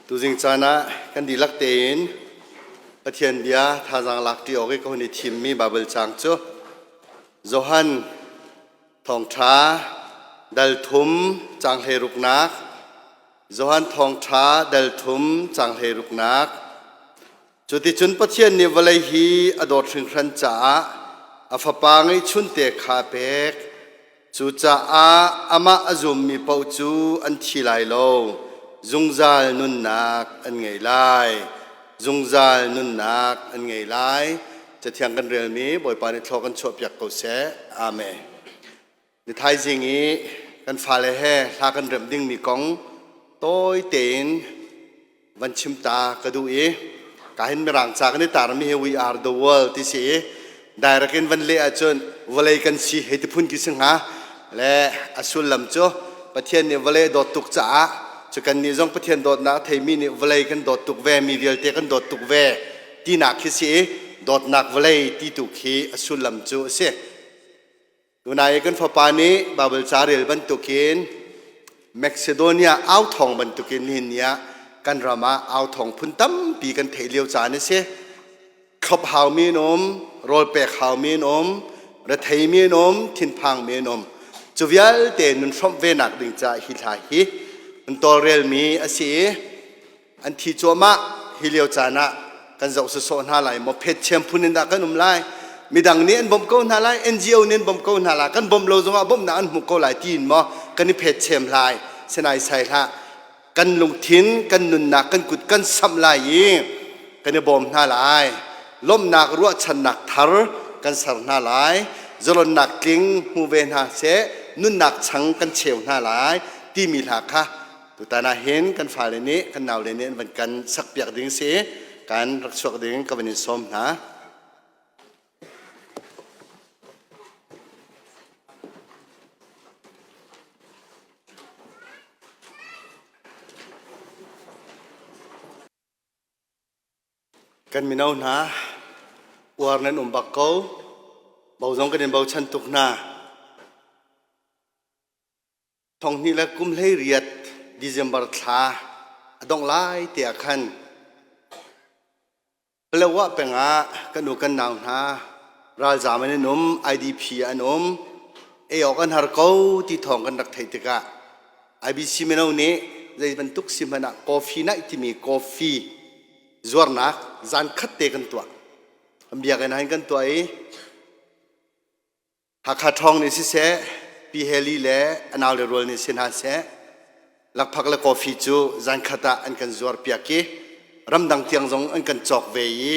Tuzing caan ah kan dihlak tein Pathian bia thazaang lak ṭi awk i ka hun i thimmi Baibal caang cu Johan Thawngṭha dal thum caang hleiruknak Johan Thawngṭha dal thum caang hleiruknak Cuticun Pathian nih vawlei hi a dawt hringhran caah a Fapa ngeihchunte kha a pek. Cucaah amah a zummi paoh cu an thi lai lo, zungzal nunnak an ngei lai. Zungzal nunnak an ngei lai. Cathiang kan relmi Bawipa nih thlaw kan chuahpiak ko seh. Amen. Ni thaizing i kan fale he hla kan remh dingmi kong tawi tein van chim ta ka duh i ka hin mirang ca kan i tarmi hi we are the world ti si i direct in van leh ahcun vawlei kan si hei ti phun ki si hnga le a sullam cu Pathian nih vawlei a dawt tuk caah cu kan nih zong Pathian dawtnak a theimi nih vawlei kan dawt tuk ve mi vialte kan dawt tuk ve tinak khi si i dawtnak vawlei ti tu khi a sullam cu a si. Tunai kan fapa nih Baibal ca rel bantukin Macedonia au thawng bantukin nihin ni ah kan ram ah au thawng phun tampi kan theih lio caan a si. Thlop haumi an um, rawl pek haumi an um, retheimi an um, thinphangmi an um. Cu vialte nun hrawmh ve nak ding caah hi thla hi an tawlrelmi a si i an thi cuahmah hi lio caan ah kan zoh sawsawh hna lai maw phetchem phun in dah kan um lai midang nih an bawmh ko hna lai NGO nih an bawmh ko hna lai kan bawmh lo zongah bawmhnak an hmu ko lai tiin maw kan i phetchem lai senai sai hlah kan lungthin kan nunnak kan kut kan samh lai i kan i bawm hna lai lawmhnak ruahchannak thar kan ser hna lai zalonnak tling hmu ve hna seh nunnak chang kan cheu hna lai timi hla kha Tutan ah hin kan fale nih kan naule nih an van kan sakpiak ding si kan rak chuak ding ka van in sawm hna. Kan mino hna uar nan um bak ko. Bo zong kan in bochan tuk hna. Thonghnih le kum 18 December thla a dongh lai te ah khan Palawa peng ah kan u kan nau hna ralzaam an in um, IDP an um, ei awk an har ko ti thawng kan rak theih tikah IBC mino nih zei bantuk si hmanh ah coffee naih timi coffee zuarnak zan khat te kan tuah. Kan biakinn ah hin kan tuah i Hakha ṭhawng nih siseh, Pi Heli le a naule rual nih si hna seh, lakphak le coffee cu zankhat ah an kan zuarpiak i ramdang tiang zong an kan cawk ve i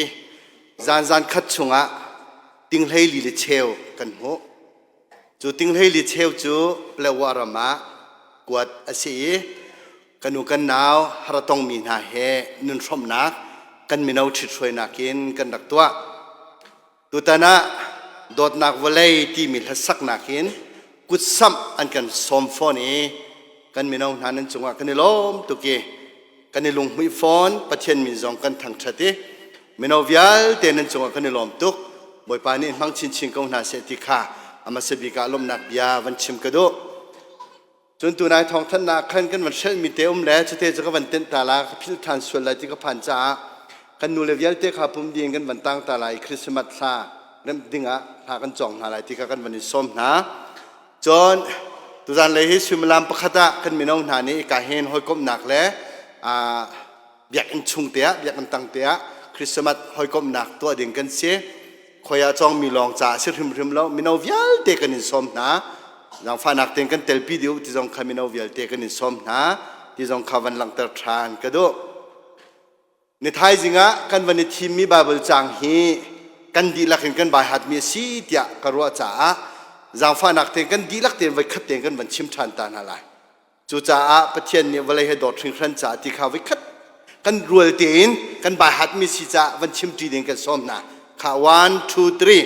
zan zan khat chungah tinghlei li le cheu kan hmuh. Cu tinghlei li cheu cu Palawa ram ah kuat a si i kan u kan nau har a tongmi hna he nun hrawmhnak kan mino ṭhithruainak in kan rak tuah. Tutan ah dawtnak vawlei timi hlasaknak in kutsamh an kan sawm fawn i kan mino hna nan cungah kan i lawm tuk i kan i lunghmuih fawn Pathian min zong kan thangṭhat i mino vialte nan cungah kan i lawm tuk Bawipa nih hmang chinchin ko hna seh ti kha a hmasa bik ah lawmhnak bia van chim ka duh. Cun tunai thawngthanhnak khan kan van hrelhmi te um le cute cu ka van tenh ta la ka philh ṭhan sual lai ti ka phan caah kan nule vialte kha pum ding kan van tang ta lai Christmas thla remh dingah hla kan cawng hna lai ti kha kan van i sawm hna. Cun tuzan lei hi suimilam pakhat ah kan mino hna nih ka hen hawikomhnak le biakinn chung te ah biakinn tang te ah Christmas hawikomhnak tuah ding kan si khoi ah cawngmi lawng caah si hrimhrim lo mino vialte kan in sawm hna zaangfahnak tein kan telpi dih ti zong kha mino vialte kan in sawm hna ti zong kha van langhter ṭhan ka duh ni thaizing ah kan van i thimmi Bible caang hi kan dihlak in kan baihatmi a si tiah ka ruah caah zaangfahnak tein kan dihlak tein voi khat tein kan van chim ṭhan ta hna lai Cucaah Pathian nih vawlei he dawt hringhran caah ti kha voikhat kan rual tein kan baihatmi si caah van chimṭi ding kan sawm hna. Kha one, two, three.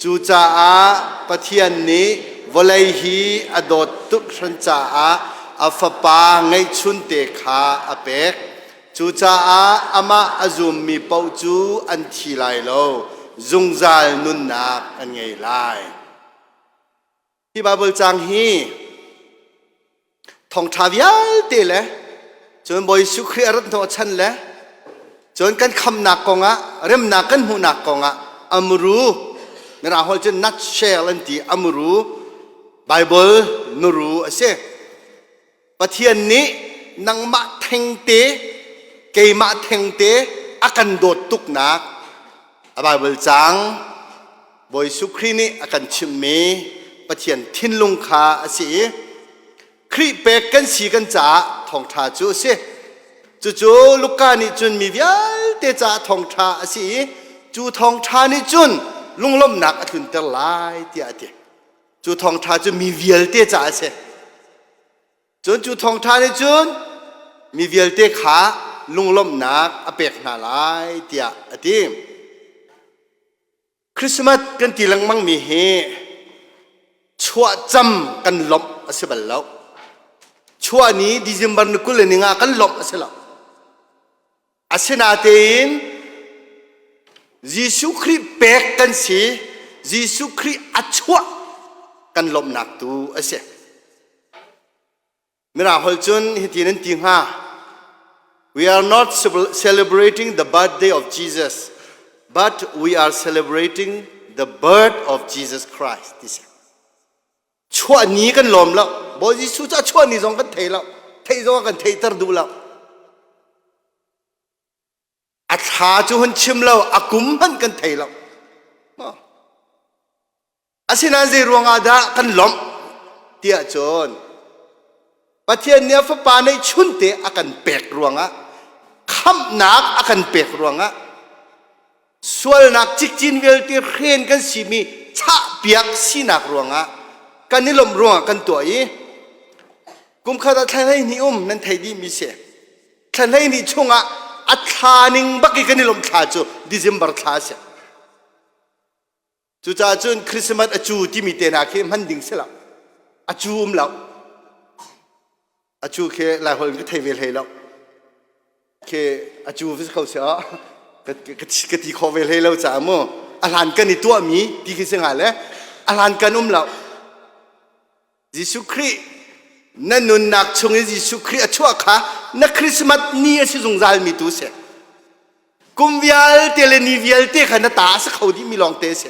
Cucaah Pathian nih vawlei hi a dawt tuk hran caah a fapa ngeihchunte kha a pek. Cucaah amah a zummi paoh cu an thi lai lo, zungzal nunnak an ngei lai. Hi Baibal caang hi thawngṭha vialte le Cun Bawi Jesuh Khrih a rat hnawh chan le cun kan khamnak kongah remnak kan hmuhnak kongah amuru mirang holh cun nutshell an ti amuru Bible nuru a si. Pathian nih nangmah thengte keimah thengte a kan dawt tuknak a Bible caang Bawi Jesuh Khrih nih a kan chimhmi Pathian thinlung kha a si i Khrih pek kan si kan caah thawngṭha cu a si. Cucu Luka nih cun mi vialte caah thawngṭha a si i cu thawngṭha nih cun lunglawmhnak a tlunter lai tiah a ti. Cu thawngṭha cu mi vialte caah a si. Cun cu thawngṭha nih cun mi vialte kha lunglawmhnak a pek hna lai tiah a ti. Christmas kan ti lengmang mi hi chuahcam kan lawmh a si bal lo. Chuah ni December ni 25 kan lawmh a si lo. Asinatein Jesuh Khrih pek kan si, Jesuh Khrih a chuah kan lawmhnak tu a si. Mirang holh cun hitin an ti hnga. We are not celebrating the birthday of Jesus, but we are celebrating the birth of Jesus Christ. Ti si. Chuah ni kan lawm lo. Bawi Jesuh cu a chuah ni zong kan thei lo. Theih zong kan theihter duh lo. A thla cu hun chim lo, a kum hmanh kan thei lo. Asinain zei ruangah dah kan lawmh tiah cun Pathian nih a fapa neih chunte a kan pek ruangah khamhnak a kan pek ruangah sualnak cikcin vialte hren kan simi chahpiak sinak ruangah kan i lawmh ruangah kan tuah i kumkhat ah thla 12 um nan thei dih mi si thla 12 chungah a thla ning bak i kan i lawmh thla cu December thla a si. Cucaah cun Christmas a cu timi te hna khi hman ding si lo. A cu um lo. A cu khi Laiholh in ka thei ve hlei lo. Khi a cu vi ko si ah ka ti khawh ve hlei lo caah mu. A hlan kan i tuahmi ti khi si hnga le a hlan kan um lo. Jesuh Khrih na nunnak chung i Jesuh Khrih a chuah kha na Christmas ni a si zungzal mi tu si. Kum vialte le ni vialte kha na ta a si kho dih mi lawng te si.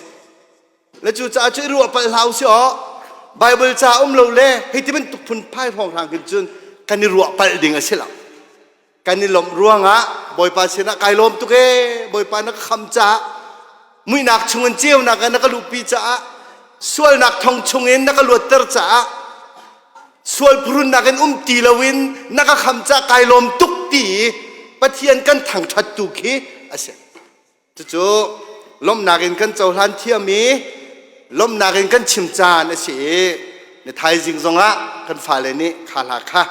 Le cu caah cu i ruah palh hlau si aw. Bible ca um lo le hei ti bantuk phun phai hrawnghrang hin cun kan i ruah palh ding a si lo. Kan i lawmh ruangah Bawipa sinah kai lawm tuk ee Bawipa na ka kham caah muihnak chungin ceunak ah na ka luhpi caah sualnak thong chungin na ka luatter caah sual phurunnak in um ti loin na ka kham caah kai lawm tuk ti i Pathian kan thangṭhat tu khi a si. Cucu lawmhnak in kan cohlan thiam i lawmhnak in kan chim caan a si i na thaizing zongah kan fale nih kha hla kha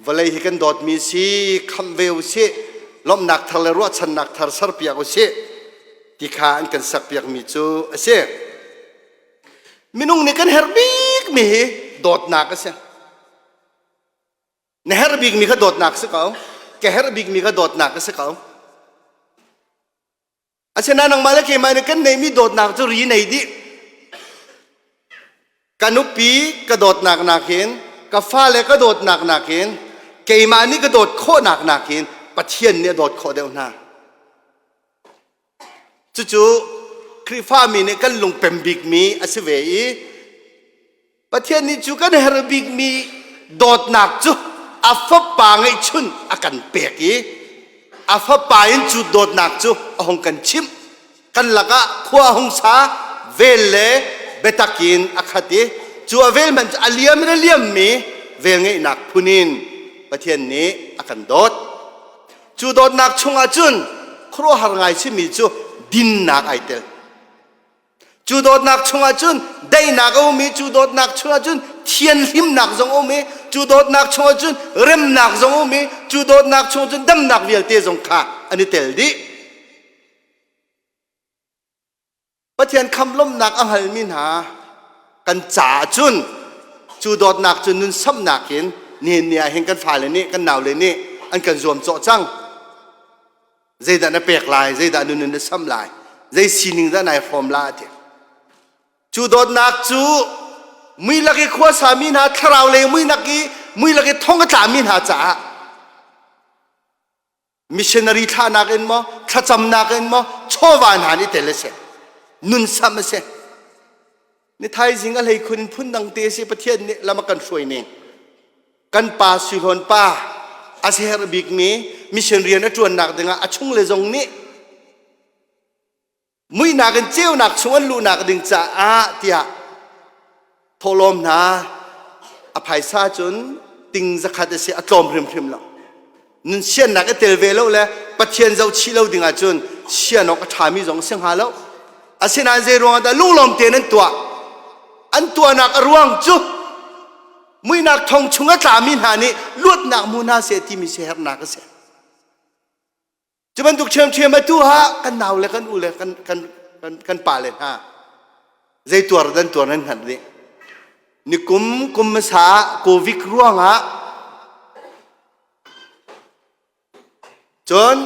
Vawlei hi kan dawtmi si, khamh ve u sih, lawmhnak thar le ruahchannak thar serpiak u sih ti kha an kan sakpiakmi cu a si. Minung nih kan herh bikmi hi dawtnak a si. Na herh bikmi kha dawtnak si ko. Ka herh bikmi kha dawtnak a si ko. Asinain nangmah le keimah nih kan neihmi dawtnak cu ri nei dih. Ka nupi ka dawtnak nakin, ka fale ka dawtnak nakin, keimah nih ka dawt khawhnak nakin Pathian nih a dawt khawh deuh hna. Cucu Khrihfami nih kan lungpem bikmi a si ve i Pathian nih cu kan herh bikmi dawtnak cu a fapa ngeihchun a kan pek i a fapa in cu dawtnak cu a hung kan chimh. Kan lakah khua a hung sa vel le biatak in a khat i cu a vel hmanh cu a liam in a liammi velngeihnak phun in Pathian nih a kan dawt. Cu dawtnak chungah cun khuaruahhar ngai simi cu dinnak ai tel. Cu dawtnak chungah cun daihnak a um i cu dawtnak chungah cun thianhlimnak zong a um i cu dawtnak chungah cun remnak zong a um i cu dawtnak chungah cun damnak vialte zong kha an i tel dih. Pathian khamlawmnak a hngalmi hna kan caah cun cu dawtnak cu nun samhnak in nihin ni ah hin kan fale nih kan naule nih an kan zuamcawh cang. Zeidah na pek lai, zeidah na nun na sam lai, zei sining dah nai hrawm la ti. Cu dawtnak cu Muilak i khuasami hna thlarau lei muinak i muilak i thong a tlami hna caah missionary thlahnak in maw thlacamnak in maw chawva hna nih tel a si nun sam a si ni thaizing a hleikhun phun dang te si Pathian nih lam a kan hruai ning kan pa Suihlawn pa a ser bikmi mission rian a ṭuannak dingah a chung le zong nih muihnak in ceunak chung an luhnak ding caah tiah thawhlawm hna a phaisa cun ting zakhat a si a tlawm hrimhrim lo nun siannak i tel ve lo le Pathian zoh chih lo ding ahcun sian awk a ṭhami zong si hnga lo asinain zei ruangah dah lunglawm tein an tuah an tuahnak a ruang cu muihnak thong chung a tlami hna nih luatnak hmu hna seh timi siaherhnak a si Cu bantuk ṭhiamṭhiam atu ah kan nau le kan u le kan, kan, kan, kan pa le hna zei tuar dan tuar nan hngalh dih. Nikum kum hmasa COVID ruangah cun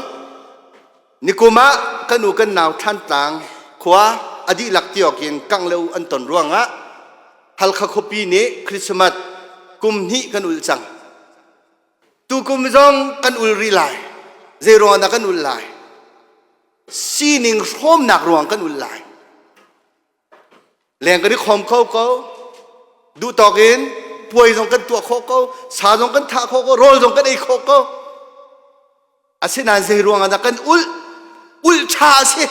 nikum ah kan u kan nau Thlantlang khua a dihlak tiawk in kangh le u an ton ruangah Halkha khuapi nih Christmas kum hnih kan ulh cang. Tukum zong kan ul rih lai. Zei ruang dah kan ul lai? Sining hrawmnak ruang kan ul lai. Leng kan i khawm kho ko. Duh tawk in puai zong kan tuah khawh ko, sa zong kan thah khawh ko, rawl zong kan ei khawh ko. Asinain zei ruang ah dah kan ul? Ul ṭha a si.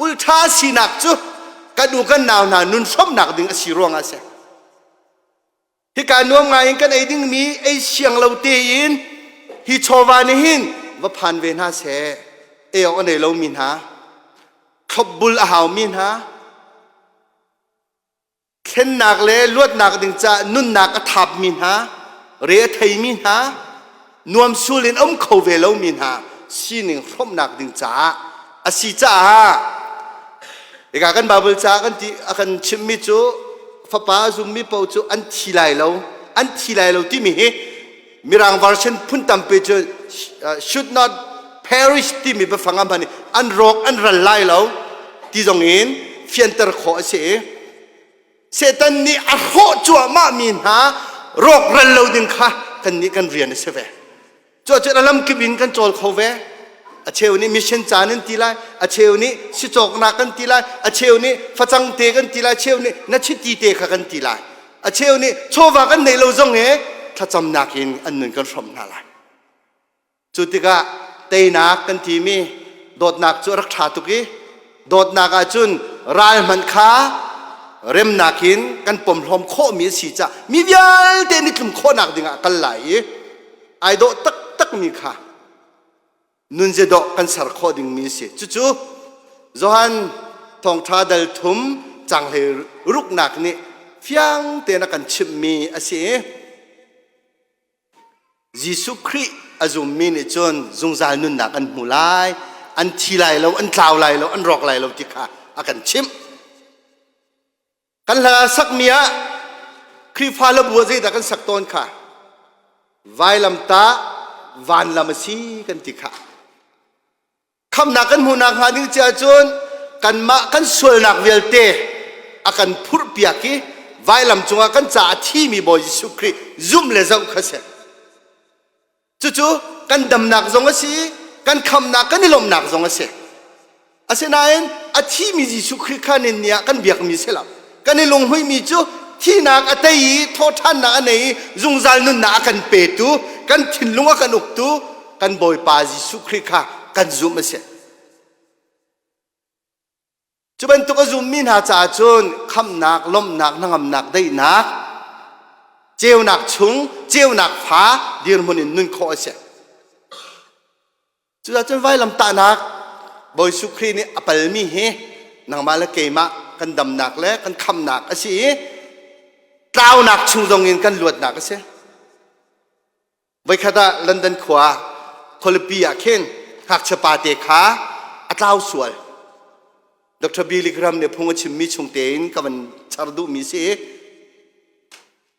Ul ṭha sinak cu kan u kan nau hna nun hrawmnak ding a si ruang ah a si. Hika nuam ngai in kan ei dingmi ei siang lo tein hi chawva nih hin va phan ve hna seh. Ei awk a nei lomi hna, thlopbul a haumi hna, thlennak le luatnak ding caah nunnak a thapmi hna, re a theimi hna, nuamsul in um kho ve lomi hna sining hrawmhnak ding caah a si caah hika kan Bible ca kan ti a kan chimhmi cu fapa a zummi paoh cu an thi lai lo an thi lai lo timi hi mirang version phun tampi cu should not perish timi biafang a hman i an rawk an ral lai lo ti zong in fianter khawh a si i Satan nih a hrawh cuahmahmi hna rawkral lo ding kha kannih kan rian a si ve. Cuahcun a lamkip in kan cawl kho ve. A cheu nih mission caan an ti lai, a cheu nih sicawknak kan ti lai, a cheu nih facang te kan ti lai, a cheu nih na chiti te kha kan ti lai. A cheu nih chawva kan neih lo zong he thlacamnak in an nun kan hrawmh hna lai. Cu tikah teinak kan timi dawtnak cu a rak ṭha tuk i dawtnak ahcun ral hmanh kha remnak in kan pomhlawm khawhmi a si caah mi vialte nih tlum khawhnak dingah kal lai i ai dawh taktakmi kha nunzia dawh kan ser khawh dingmi a si. Cucu Johan thawngṭha dal thum canghlei ruknak nih fiang tein a kan chimhmi a si i Jesuh Khrih a zummi nih cun zungzal nunnak an hmu lai, an thi lai lo, an tlau lai lo, an rawk lai lo ti kha a kan chimh. Kan hla sakmi ah Khrihfa labu ah zeidah kan sak tawn kha? Vailamtah vanlam a si kan ti kha. Khamnak kan hmuhnak hnga ding ciah cun kanmah kan sualnak vialte a kan phurhpiak i vailam cungah kan caah a thimi Bawi Jesuh Khrih zumh le zoh kha si. Cucu kan damnak zong a si i kan khamnak kan i lawmhnak zong a si. Asinain a thimi Jesuh Khrih kha nin ni ah kan biakmi si lo. Kan i lunghmuihmi cu thihnak a tei i thawhṭhannak a nei i zungzal nunnak a kan petu, kan thinlung a kan uktu kan Bawipa Jesuh Khrih kha kan zumh a si. Cu bantuk a zummi hna caah cun khamhnak, lawmhnak, hnangamnak, daihnak, ceunak chung, ceunak fa dirhmun in nun khawh a si. Cucaah cun vailamtahnak Bawi Jesuh Khrih nih a palmi hi nangmah le keimah kan damnak le kan khamnak a si i tlaunak chung zong in kan luatnak a si. Voikhat ah London khua khualipi ah khin ngakchia pate kha a tlau sual. Dr. Billy Graham nih phung a chimmi chung tein ka van char duhmi si.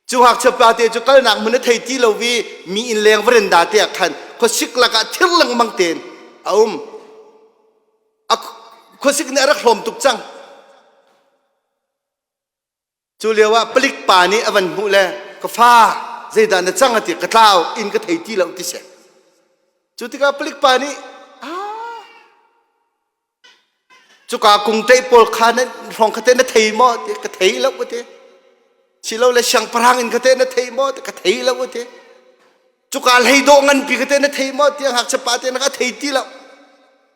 Cu ngakchia pate cu kalnak hmun a thei ti lo i mi inn leng veranda te ah khan khuasik lakah thir lengmang tein a um. A khuasik nih a rak hlawm tuk cang. Cu lio ah palik pa nih a van hmuh le ka fa zeidah na cang a ti ka tlau inn ka thei ti lo ti si. Cu tikah palik pa nih ah cuka kung ṭeih pawl kha na hrawng kha te na thei maw ti ka thei lo a ti. Silo le siangpahrang in ka te na thei maw ka thei lo ti. Cuka hlei dawh nganpi ka te na thei maw tiah ngakchia pa te na ka thei ti lo.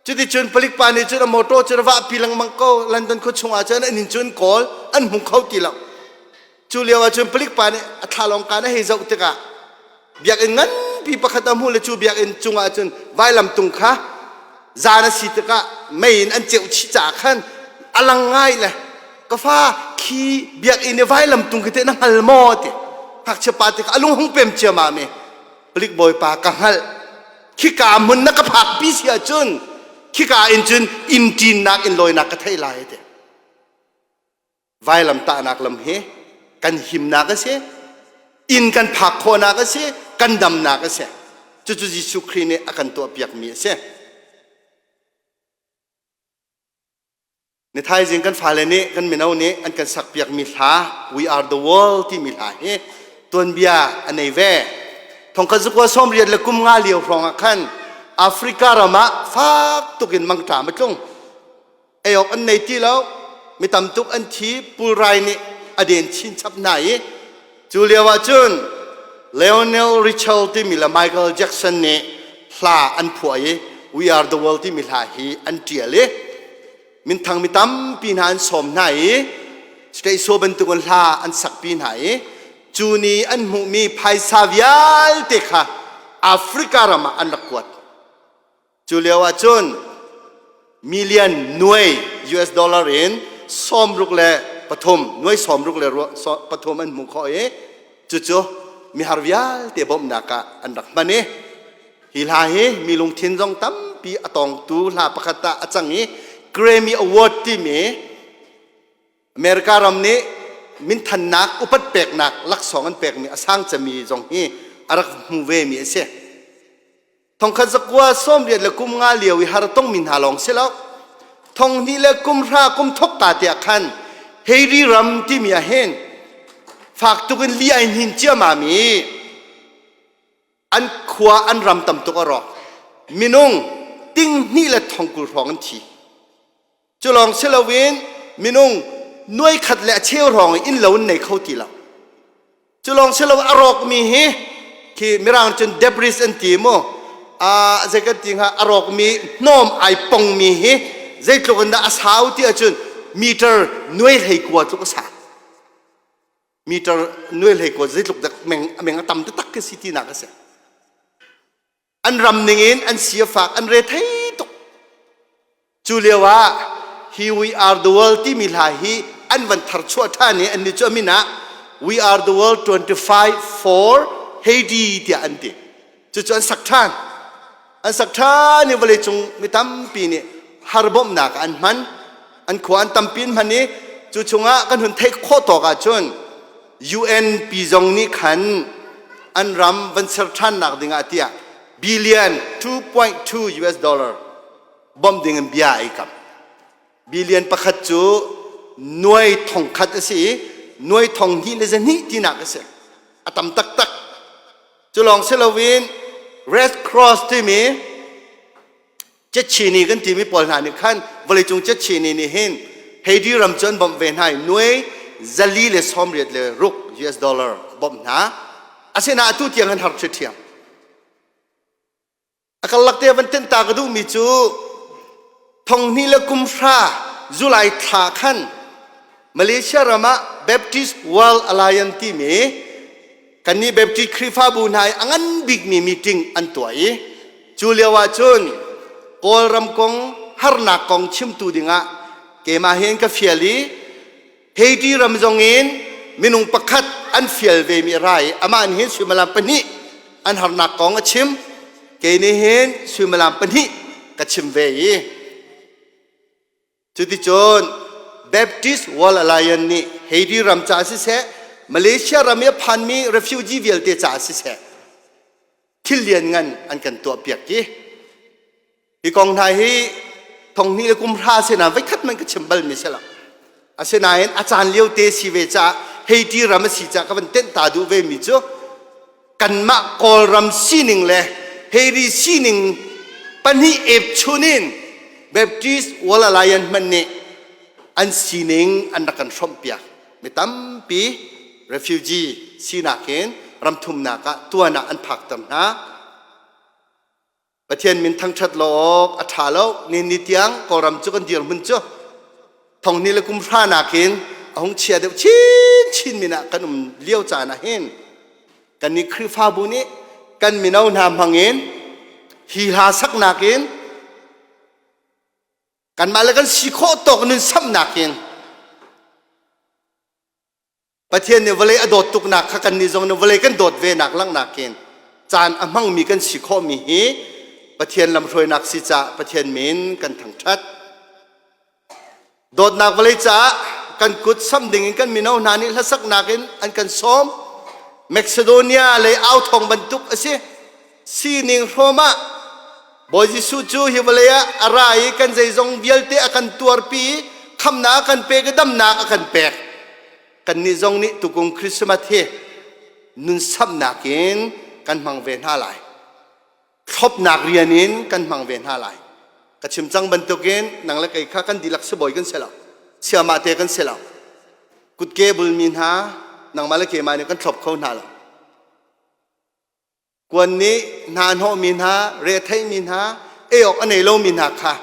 Cuticun palik pa nih cun a motor cu a vahpi lengmang ko London khua chungah cun an inn cu an kawl an hmu kho ti lo. Cu lio ah cun palik pa nih a thlalawng kaan a hei zoh tikah biakinn nganpi pakhat a hmuh le cu biakinn cungah cun vailamtung kha zan a si tikah mei in an ceuh chih caah khan a lang ngai le ka fa khi biakinn i vailamtung khi teh na hngal maw ti ngakchia pa tikah a lung hung pem ciamam i palik bawipa ka hngalh khika hmun na ka phakpi si ahcun khika in cun inn ṭinnak in lawinak ka theih lai ti Vailamtahnak lam hi kan himnak a si, inn kan phak khawhnak a si, kan damnak a si. Cucu Jesuh Khrih nih a kan tuahpiakmi a si. Ni thaizing kan fale nih kan mino nih an kan sakpiakmi hla We Are the World timi hla hi tuanbia a nei ve. Thongkhat zakua sawmriat le kum nga lio hrawng ah khan Africa ram ah fak tuk in mangṭam a tlung. Ei awk an nei ti lo mi tam tuk an thi pulrai nih a den chinchap hna i cu lio ah cun Lionel Richie timi le Michael Jackson nih hla an phuah i We Are the World timi hla hi an ṭial i minthang mi tampi hna an sawm hna i state show bantukin hla an sakpi hna i cu ni an hmuhmi phaisa vialte kha Africa ram ah an rak kuat. Cu lio ah cun million nuai US dollar in 63 nuai 63 an hmuh khawh i cucu mihar vialte bawmhnak ah an rak hman i hi hla hi mi lungthin zong tampi a tawngtu hla pakhat ah a cang i Grammy Award timi America ram nih minthannak upat peknak laksawng an pekmi a sang cemi zong hi a rak hmu ve mi a si. Thongkhat zakua 80 le kum nga lio i har tongmi hna lawng si lo. Thong hnih le kum hra kum thok ta tiah khan Haiti ram timi ah hin fak tuk in li ai hnin ciamam i an khua an ram tam tuk a rawk. Minung ting hnih le thong kul hrawng an thi. Cu lawng si loin minung nuai khat le a cheu hrawng inn lo in nei kho ti lo. Cu lawng si lo a rawkmi hi khi mirang cun debris an ti mu a zei kan ti hnga a rawkmi hnawm ai pongmi hi zeitluk in dah a sau ti ahcun meter nuai hlei kua tluk a sau. Meter nuai hlei kua zeitluk dak meng a meng a tam taktak khi si tinak a si. An ram ningin an si a fak an re thei tuk. Cu lio ah hi We Are the World timi hla hi an van tharchuah ṭhan i annih cu a min ah We Are the World 25 for Haiti tiah an ti. Cucu an sak ṭhan. An sak ṭhan i vawleicung mi tampi nih harbawmhnak ah an hman. An khua an tampi an hman i cu chungah kan hun theih khawh tawk ahcun UN pi zong nih khan an ram van ser ṭhannak dingah tiah billion 2.2 US dollar bawmh ding in bia ai kam. Billion pakhat cu nuai thong khat a si i nuai thong hnih le zahnih tinak a si. A tam taktak. Cu lawng si loin Red Cross timi Cetchini kan timi pawl hna nih khan vawleicung Cetchini nih hin Haiti ram cu an bawmh ve hna i nuai 486 US dollar bawmh hna. Asinain atu tiang an har ṭhiṭhiam. A karlak te van tenh ta ka duhmi cu thong hnih le kum hra July thla khan Malaysia ram ah Baptist World Alliance timi kannih Baptist Khrihfabu hna i a ngan bikmi meeting an tuah i cu lio ah cun Kawlram kong harnak kong chimtu dingah keimah hi an ka fial i Haiti ram zong in minung pakhat an fial vemi a ra i amah nih hin suimilam pahnih an harnak kong a chim kei nih hin suimilam pahnih ka chim ve i cuticun Baptist World Alliance nih Haiti ram ca siseh Malaysia ram i a phanmi refugee vialte ca siseh thil lianngan an kan tuahpiak i Hi kong hna hi thong hnih le kum hra sinah voikhat man ka chim balmi si lo. Asinain a caan lio te si ve caah Haiti ram a si caah ka van tenh ta duh ve mi cu kanmah Kawlram sining le Haiti sining pahnih epchun in Baptist World Alliance hmanh nih an sining an rak kan hrawmhpiak. Mi tampi refugee sinak in ramthumnak ah tuan ah an phakter hna. Pathian min thangṭhat lo awk a ṭha lo. Ni ni tiang Kawlram cu kan dirhmun cu thonghnih le kum hra nakin a hung chia deuh chinchin min ah kan um lio caan ah hin kannih Khrihfabu nih kan mino hna hmangin hi hla saknak in kanmah le kan si khawh tawk nun samhnak in Pathian nih vawlei a dawt tuknak kha kannih zong nih vawlei kan dawt ve nak langhnak in caan a hmangmi kan si khawhmi hi Pathian lamhruainak si caah Pathian min kan thangṭhat. Dawtnak vawlei caah kan kut sam ding in kan mino hna nih hlasaknak in an kan sawm. Macedonia lei au thawng bantuk a si. Sining hrawm ah Bawi Jesuh cu hi vawlei ah a ra i kan zeizong vialte a kan tuarpi i khamnak a kan pek i damnak a kan pek. Kannih zong nih tukum Christmas hi nun samhnak in kan hmang ve hna lai. Thlopnak rian in kan hmang ve hna lai. Ka chim cang bantukin nang le kei kha kan dihlak sibawi kan si lo. Siamah te kan si lo. Kutke bulmi hna nangmah le keimah nih kan thlop kho hna lo. Kuan nih hna hnawhmi hna, retheihmi hna, ei awk a nei lomi hna kha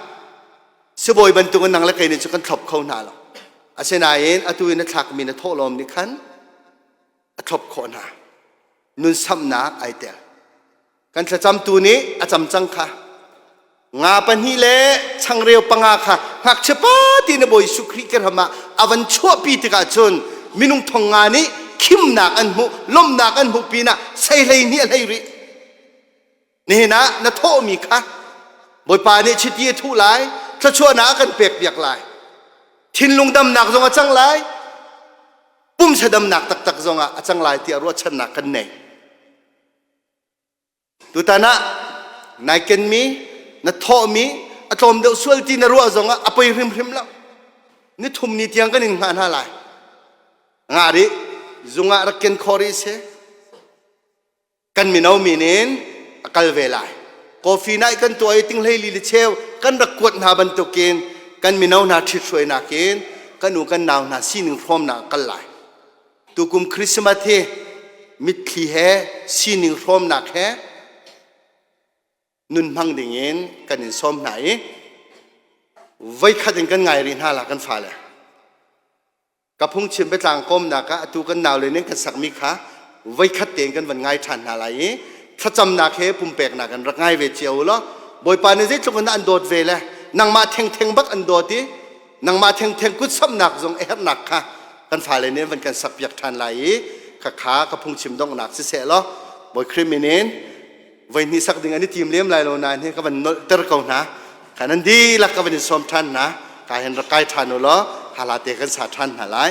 sibawi bantukin nang le kei nih cu kan thlop kho hna lo. Asinain atu i na thlakmi na thawhlawm nih khan a thlop khawh hna. Nun samhnak ai tel. Kan thlacamtu nih a cam cang kha. Nga pahnih le changreu panga kha ngakchia pa ti na Bawi Jesuh Khrih ke ram ah a van chuahpi tikah cun minung thong nga nih khimnak an hmuh, lawmhnak an hmuh pinah sei hlei hnih a hlei rih. Nihin ah na thawhmi kha Bawipa nih chiti a thuh lai, thluachuahnak a kan pekpiak lai. Thinlung damnak zong a cang lai, pumsa damnak taktak zong ah a cang lai tiah ruahchannak kan nei. Tutan ah nai kenmi, na thawhmi a tlawm deuh sual ti na ruah zongah a poi hrimhrim lo. Ni thum ni tiang kan in hngah hna lai. Nga rih, zung ah rak ken khawh rih seh. Kan mino min in a kal ve lai. Coffee nai kan tuah i tinghlei li le cheu kan rak kuat hna bantukin kan mino hna ṭhithruainak in kan u kan nau hna sining hrawmnak a kal lai. Tukum Christmas hi mitthli he sining hrawmnak he nun hmang dingin kan in sawm hna i voikhat in kan ngai rih hna la kan fale. Ka phungchim biatlang kawmnak ah atu kan naule nih kan sakmi kha voikhat tein kan van ngai ṭhan hna lai i thlacamnak he pumpeknak in rak ngai ve cio u law Bawipa nih zeitluk in an dawt ve le nangmah thengtheng bak an dawt i nangmah thengtheng kut samhnak zong a herhnak kha kan fale nih van kan sakpiak ṭhan lai i khakha ka phungchim donghnak siseh law Bawi Khrih min in voi hnih sak ding an i tim lem lai lo nain hi ka van nolhter ko hna kha nan dihlak ka van in sawm ṭhan hna ka hin rak kai ṭhan u law hala te kan sa ṭhan hna lai.